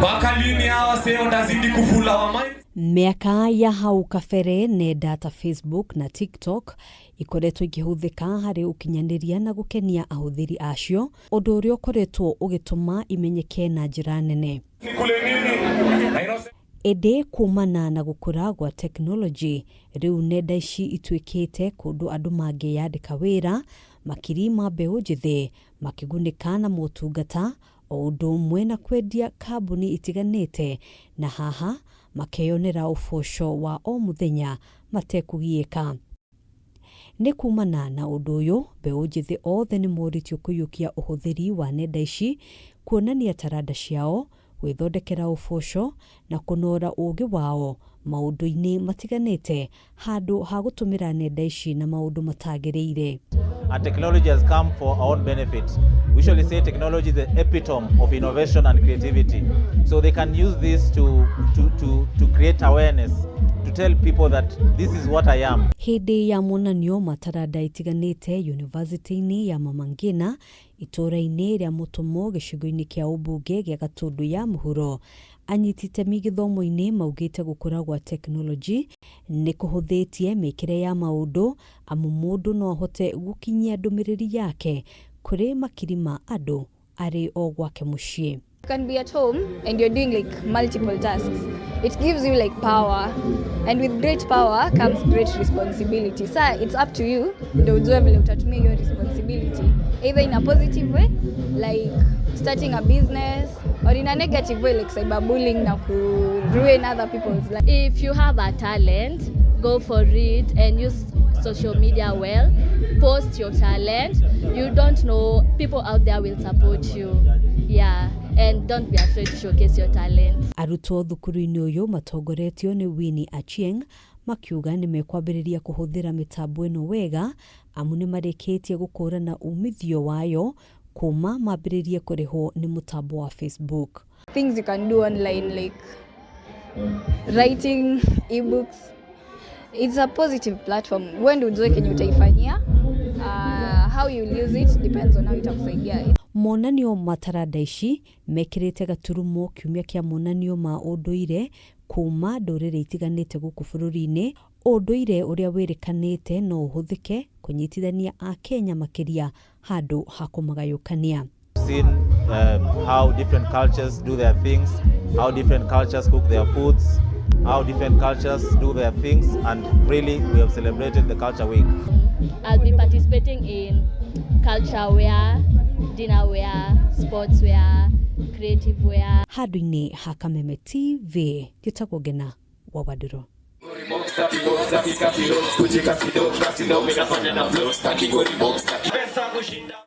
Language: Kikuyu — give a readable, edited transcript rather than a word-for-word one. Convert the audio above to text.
Mpaka lini hawa wasee watazidi kufula wa mind? Mĩaka ya hau kabere, nenda ta Facebook na TikTok ikoretwo ikĩhũthĩka harĩ ũkinyanĩria na gũkenia ahũthĩri acio, ũndũ ũrĩa ũkoretwo ũgĩtũma imenyeke na njĩra nene. Nikule nini? Na ino Ĩndĩ kumana na gũkũra gwa tekinoronjĩ, rĩu nenda ici ituĩkĩte kũndũ andũ mangĩyandĩka wĩra, makiri ma mbeũ njĩthĩ makĩgunĩka na motungata o ũndũ ũmwe na kwendia kambuni itiganĩte, na haha makeyonera ũboco wa o mũthenya matekũgiĩka. Nĩ kumana na ũndũ ũyũ, mbeũ njĩthĩ othe nĩ morĩtio kũiyũkia ũhũthĩri wa nenda ici kuonania taranda ciao, gwĩthondekera ũboco na kũnora ũũgĩ wao maũndũ-inĩ matiganĩte handũ ha gũtũmĩra nenda ici na maũndũ matagĩrĩire. And technology has come for our own benefit. We usually say technology is the epitome of innovation and creativity. So they can use this to create awareness, to tell people that this is what I am. Hĩndĩ ya monanio ma taranda itiganĩte yunivasĩtĩ-inĩ ya Mama Ngina, itũũra-inĩ rĩa Mũtũmwo, gĩcigo-inĩ kĩa ũmbunge gĩa Gatũndũ ya Mũhuro, anyiti itemi gĩthomo-inĩ maugĩte gũkũra gwa tekinoronjĩ nĩ kũhũthĩtie mĩkĩre ya maũndũ, amu mũndũ no ahote gũkinyia ndũmĩrĩri yake kũrĩ makiri ma andũ arĩ o gwake mũciĩ. You can be at home and you're doing like multiple tasks. It gives you like power, and with great power comes great responsibility. So it's up to you ndio ujue vile utatumia hiyo responsibility, either in a positive way like starting a business, or in a negative way like cyberbullying na ku ruin other people's life. If you have a talent, go for it and use social media well. Post your talent. You don't know, people out there will support you. Yeah, and don't be afraid to showcase your talent. Arutwo thukuru-inĩ ũyũ matongoretio nĩ Winnie Achieng makiuga nĩ mekwambĩrĩria kũhũthĩra mĩtambo ĩno wega, amu nĩ marĩkĩtie gũkũrana umithio wayo kuma mambĩrĩrie kũrĩhwo nĩ mũtambo wa Facebook. Things you can do online like writing ebooks. It's a positive platform. Wewe ndio ujue kenye utaifanyia. How you'll use it depends on how itakusaidia. Monanio ma taranda ici mekĩrĩte gaturumo kiumia kĩa monanio ma ũndũire kuma ndũrĩrĩ itiganĩte gũkũ bũrũri-inĩ, ũndũire ũrĩa wĩrĩkanĩte no ũhũthĩke kũnyitithania Akenya makĩria handũ ha kũmagayũkania. Seen how different cultures do their things, how different cultures cook their foods, how different cultures do their things, and really we have celebrated the Culture Week. I'll be participating in culture wear, dinner wear, sports wear, creative wear. Handũ-inĩ ha Kameme TV, njĩtagwo Ngena wa Wandũrũ. Pesa kushinda.